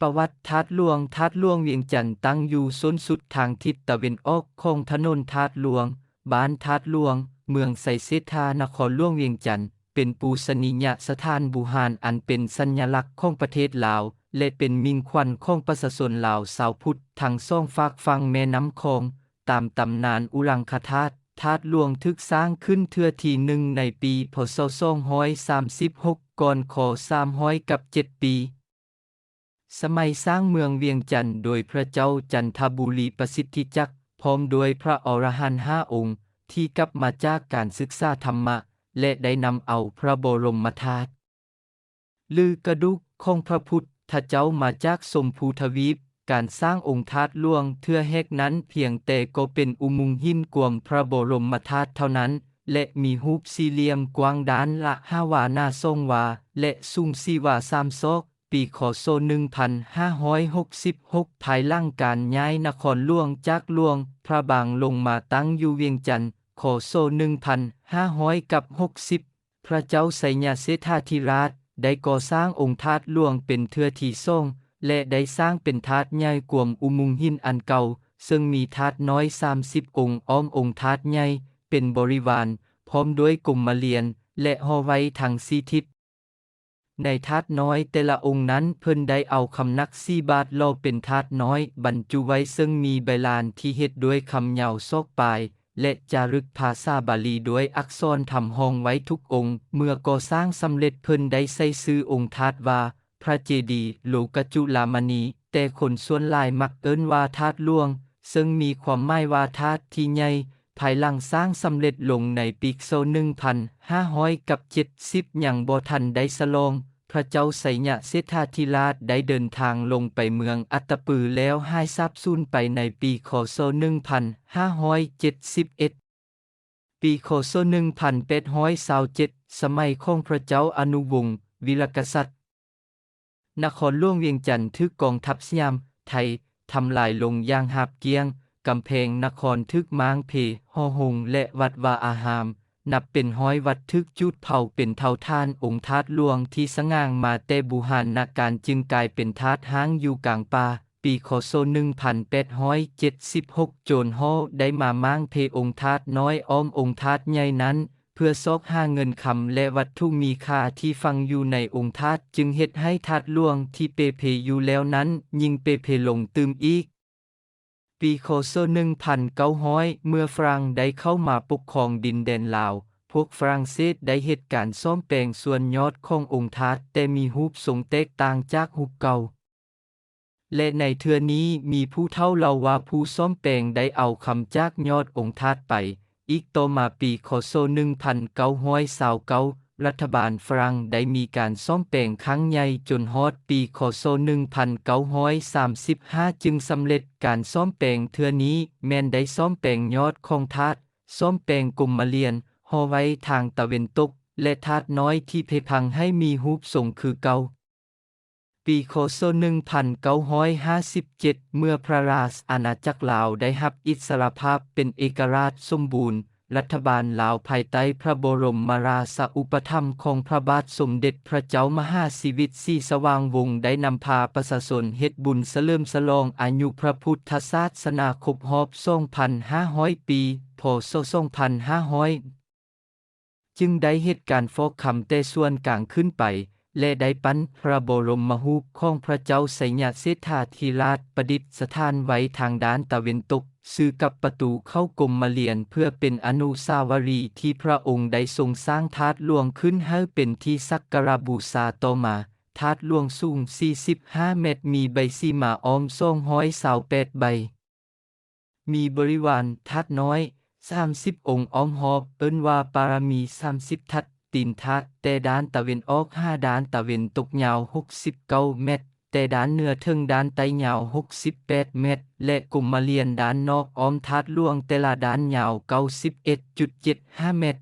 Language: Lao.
ປະຫວັດທາດຫຼວງ. ທາດຫຼວງວຽງຈັນຕັ້ງຢູ່ໂຊນສຸດທາງທິດຕາເວັນອອກຂອງຖະໜົນທາດຫຼວງ, ບ້ານທາດຫຼວງ, ເມືອງໄຊເສດຖາ, ນະຄອນຫຼວງວຽງຈັນ, ເປັນປູຊະນີຍະສະຖານບູຮານອັນເປັນສັນຍະລັກຂອງປະເທດລາວ ແລະ ເປັນມິ່ງຂວັນຂອງປະຊາຊົນລາວຊາວພຸດທັງສອງຟາກຝັ່ງແມ່ນ້ຳຂອງ. ຕາມຕຳນານອຸລັງຄະທາດ, ທາດຫຼວງຖືກສ້າງຂຶ້ນເທື່ອທີໜຶ່ງໃນປີ ພ.ສ. ສອງຮ້ອຍສາມສິບຫົກ ກ່ອນ ຄ.ສາມຮ້ອຍກັບເຈັດປີ. ສະໄໝສ້າງເມືອງວຽງຈັນໂດຍພະເຈົ້າຈັນທະບູລີປະສິດທິຈັກ ພ້ອມດ້ວຍພະອໍລະຫັນຫ້າອົງ ທີ່ກັບມາຈາກການສຶກສາທຳມະ ແລະ ໄດ້ນຳເອົາພະບໍລົມມະທາດ ຫຼື ກະດູກຂອງພະພຸດທະເຈົ້າມາຈາກຊົມພູທະວີບ. ການສ້າງອົງທາດຫຼວງເທື່ອແຮກນັ້ນພຽງແຕ່ກໍ່ເປັນອຸໂມງຫີນກວມພະບໍລົມມະທາດເທົ່ານັ້ນ ແລະ ມີຮູບສີ່ຫຼ່ຽມ ກວ້າງດ້ານລະຫ້າວາ ໜາສອງວາ ແລະ ສູງສີ່ວາສາມສອກ. ປີ ຄ.ສ. ໜຶ່ງພັນຫ້າຮ້ອຍຫົກສິບຫົກ ພາຍຫຼັງການຍ້າຍນະຄອນຫຼວງຈາກຫຼວງພະບາງລົງມາຕັ້ງຢູ່ວຽງຈັນ ຄ.ສ. ໜຶ່ງພັນຫ້າຮ້ອຍກັບຫົກສິບ ພະເຈົ້າໄຊຍະເສດຖາທິລາດໄດ້ກໍ່ສ້າງອົງທາດຫຼວງເປັນເທື່ອທີສອງ ແລະ ໄດ້ສ້າງເປັນທາດໃຫຍ່ກວມອຸໂມງຫີນອັນເກົ່າ, ເຊິ່ງມີທາດນ້ອຍສາມສິບອົງອ້ອມອົງທາດໃຫຍ່ເປັນບໍລິວານ, ພ້ອມດ້ວຍກົມມະລຽນ ແລະ ຫໍໄຫວ້ທັງສີ່ທິດ. ໃນທາດນ້ອຍແຕ່ລະອົງນັ້ນ ເພິ່ນໄດ້ເອົາຄຳໜັກສີ່ບາດຫຼໍ່ເປັນທາດນ້ອຍບັນຈຸໄວ້, ເຊິ່ງມີໃບລານທີ່ເຮັດດ້ວຍຄຳຍາວສອກປາຍ ແລະ ຈາລຶກພາສາບາລີດ້ວຍອັກສອນທຳຮອງໄວ້ທຸກອົງ. ເມື່ອກໍ່ສ້າງສຳເລັດ ເພິ່ນໄດ້ໃສ່ຊື່ອົງທາດວ່າ ພະເຈດີໂລກະຈຸລາມະນີ, ແຕ່ຄົນສ່ວນຫຼາຍມັກເອີ້ນວ່າທາດຫຼວງ, ເຊິ່ງມີຄວາມໝາຍວ່າທາດທີ່ໃຫຍ່. ພາຍຫຼັງສ້າງສຳເລັດລົງໃນປີ ຄ.ສ. ໜຶ່ງພັນຫ້າຮ້ອຍກັບເຈັດສິບ ຍັງບໍ່ທັນໄດ້ສະຫຼອງ, ພະເຈົ້າໄຊຍະເສດຖາທິລາດໄດ້ເດີນທາງລົງໄປເມືອງອັດຕະປື ແລ້ວຫາຍສາບສູນໄປໃນປີ ຄ.ສ. ໜຶ່ງພັນຫ້າຮ້ອຍເຈັດສິບເອັດ. ປີ ຄ.ສ. ໜຶ່ງພັນແປດຮ້ອຍຊາວເຈັດ ສະໄໝຂອງພະເຈົ້າອະນຸວົງ ວິລະກະສັດ, ນະຄອນຫຼວງວຽງຈັນຖືກກອງທັບສະຫຍາມໄທທຳລາຍລົງຢ່າງຫາບກ້ຽງ, ກຳແພງນະຄອນຖືກມ້າງເພ, ຫໍໂຮງ ແລະ ວັດວາອາຮາມ ນັບເປັນຮ້ອຍວັດຖືກຈູດເຜົາເປັນເຕົາຖ່ານ. ອົງທາດຫຼວງທີ່ສະຫງ່າງາແຕ່ບູຮານນະການຈຶ່ງກາຍເປັນທາດຮ້າງຢູ່ກາງປ່າ. ປີ ຄ.ສ. ໜຶ່ງພັນແປດຮ້ອຍເຈັດສິບຫົກ ໂຈນຫໍ້ໄດ້ມາມ້າງເພອົງທາດນ້ອຍອ້ອມອົງທາດໃຫຍ່ນັ້ນ ເພື່ອຊອກຫາເງິນຄຳ ແລະ ວັດຖຸມີຄ່າທີ່ຝັງຢູ່ໃນອົງທາດ, ຈຶ່ງເຮັດໃຫ້ທາດຫຼວງທີ່ເປ່ເພຢູ່ແລ້ວນັ້ນຍິ່ງເປ່ເພລົງຕື່ມອີກ. ປີ ຄ.ສ. ໜຶ່ງພັນເກົ້າຮ້ອຍ ເມື່ອຝຣັ່ງໄດ້ເຂົ້າມາປົກຄອງດິນແດນລາວ, ພວກຝຣັ່ງເສດໄດ້ເຮັດການສ້ອມແປງສ່ວນຍອດຂອງອົງທາດ, ແຕ່ມີຮູບຊົງແຕກຕ່າງຈາກຮູບເກົ່າ. ແລະ ໃນເທື່ອນີ້ມີຜູ້ເຖົ້າເລົ່າວ່າຜູ້ສ້ອມແປງໄດ້ເອົາຄຳຈາກຍອດອົງທາດໄປ. ອີກຕໍ່ມາປີ ຄ.ສ. ໜຶ່ງພັນເກົ້າຮ້ອຍຊາວເກົ້າ ລັດຖະບານຝຣັ່ງໄດ້ມີການສ້ອມແປງຄັ້ງໃຫຍ່ຈົນຮອດປີ ຄ.ສ. ໜຶ່ງພັນເກົ້າຮ້ອຍສາມສິບຫ້າ ຈຶ່ງສຳເລັດ. ການສ້ອມແປງເທື່ອນີ້ແມ່ນໄດ້ສ້ອມແປງຍອດຂອງທາດ, ສ້ອມແປງກົມມະລຽນ, ຫໍໄຫວ້ທາງຕາເວັນຕົກ ແລະ ທາດນ້ອຍທີ່ເພພັງໃຫ້ມີຮູບຊົງຄືເກົ່າ. ປີ ຄ.ສ. ໜຶ່ງພັນເກົ້າຮ້ອຍຫ້າສິບເຈັດ ເມື່ອພະລາຊະອານາຈັກລາວໄດ້ຮັບອິດສະຫຼະພາບເປັນເອກະລາດສົມບູນ, ລັດຖະບານລາວພາຍໃຕ້ພະບໍລົມມະລາຊະອຸປະຖຳຂອງພະບາດສົມເດັດພະເຈົ້າມະຫາຊີວິດສີສະຫວ່າງວົງ ໄດ້ນຳພາປະຊາຊົນເຮັດບຸນສະເຫຼີມສະຫຼອງອາຍຸພະພຸດທະສາສະໜາຄົບຮອບສອງພັນຫ້າຮ້ອຍປີ ພ.ສ. ສອງພັນຫ້າຮ້ອຍ ຈຶ່ງໄດ້ເຮັດການຟອກຄຳແຕ່ສ່ວນກາງຂຶ້ນໄປ ແລະ ໄດ້ປັ້ນພະບໍລົມມະຮູບຂອງພະເຈົ້າໄຊຍະເສດຖາທິລາດປະດິດສະຖານໄວ້ທາງດ້ານຕາເວັນຕົກ ຊື່ກັບປະຕູເຂົ້າກົມມະລຽນ ເພື່ອເປັນອະນຸສາວະລີທີ່ພະອົງໄດ້ຊົງສ້າງທາດຫຼວງຂຶ້ນໃຫ້ເປັນທີ່ສັກກາລະບູຊາ. ຕໍ່ມາ, ທາດຫຼວງສູງສີ່ສິບຫ້າແມັດ, ມີໃບສີມາອ້ອມສອງຮ້ອຍຊາວແປດໃບ. ມີບໍລິວານທາດນ້ອຍສາມສິບອົງອ້ອມຮອບ, ເອີ້ນວ່າປາລະມີສາມສິບທັດ, ຕີນທາດແຕ່ດ້ານຕາເວັນອອກຫາດ້ານຕາເວັນຕົກຍາວຫົກສິບເກົ້າແມັດ, ແຕ່ດ້ານເໜືອເຖິງດ້ານໃຕ້ຍາວຫົກສິບແປດແມັດ ແລະ ກົມມະລຽນດ້ານນອກອ້ອມທາດຫຼວງແຕ່ລະດ້ານຍາວເກົ້າສິບເອັດຈຸດເຈັດຫ້າແມັດ.